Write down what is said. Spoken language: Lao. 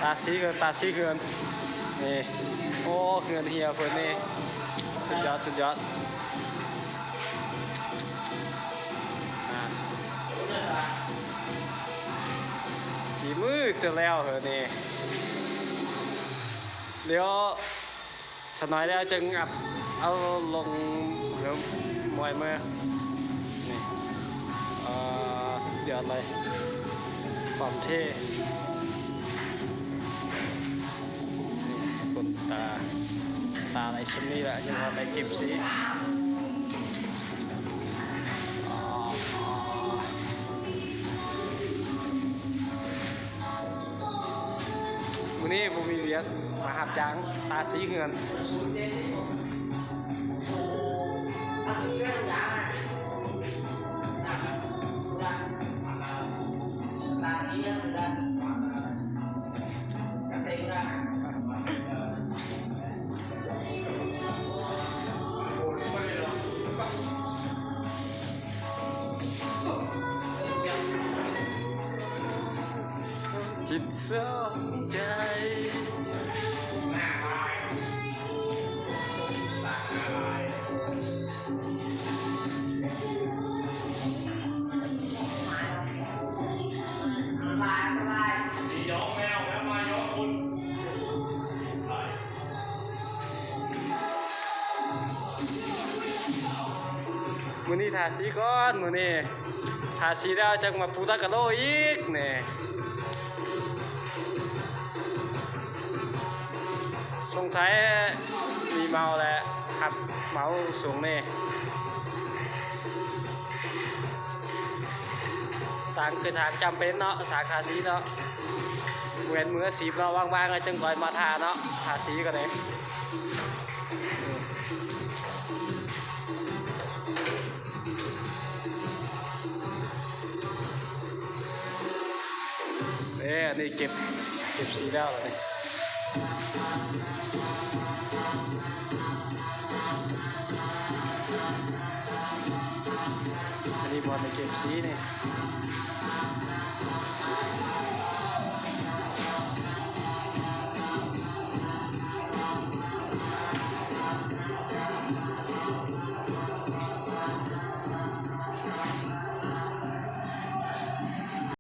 ຕາສີເຮືອນ ຕາສີເຮືອນ ນີ້ ໂອ້ ເຮືອນເຮຍເພິ່ນນີ້ ສຸດຍອດ ສຸດຍອດ ອ່າ ກີ່ມື້ຈະແລ້ວເຮີນີ້ ດຽວ ສະໜ້ອຍແລ້ວຈຶ່ງອັບເອົາລົງເຮືອມວຍເມືອ ນີ້ ເອີ ສຸດຍອດເລີຍ ຄວາມເທ່ ນີ້ ຄົນຕາ ຕາໄດ້ຊ່ຳນີ້ແຫຼະ ຍັງບໍ່ໄດ້ເກັບສີ. ມື້ນີ້ບໍ່ມີວຽກ ມາຮັບຈ້າງທາສີເຮືອນ. ມື້ນີ້ທາສີກ່ອນ ມື້ນີ້ທາສີແລ້ວຈັ່ງມາປູຕາກະໂລອີກນີ້. ສົງໄສມີເມົາແຫຼະ ຮັບເມົາສູງນີ້. ຊ່າງຄືຊ່າງຈຳເປັນເນາະ ຊ່າງທາສີເນາະ ບໍ່ແມ່ນມືອາຊີບເນາະ ວ່າງໆ ແລ້ວຈຶ່ງຄ່ອຍມາທາເນາະ ທາສີກໍໄດ້. ເອີ ອັນນີ້ເກັບ ເກັບສີແລ້ວລະນີ້. ອັນນີ້ບ່ອນໄດ້ເກັບສີນີ້.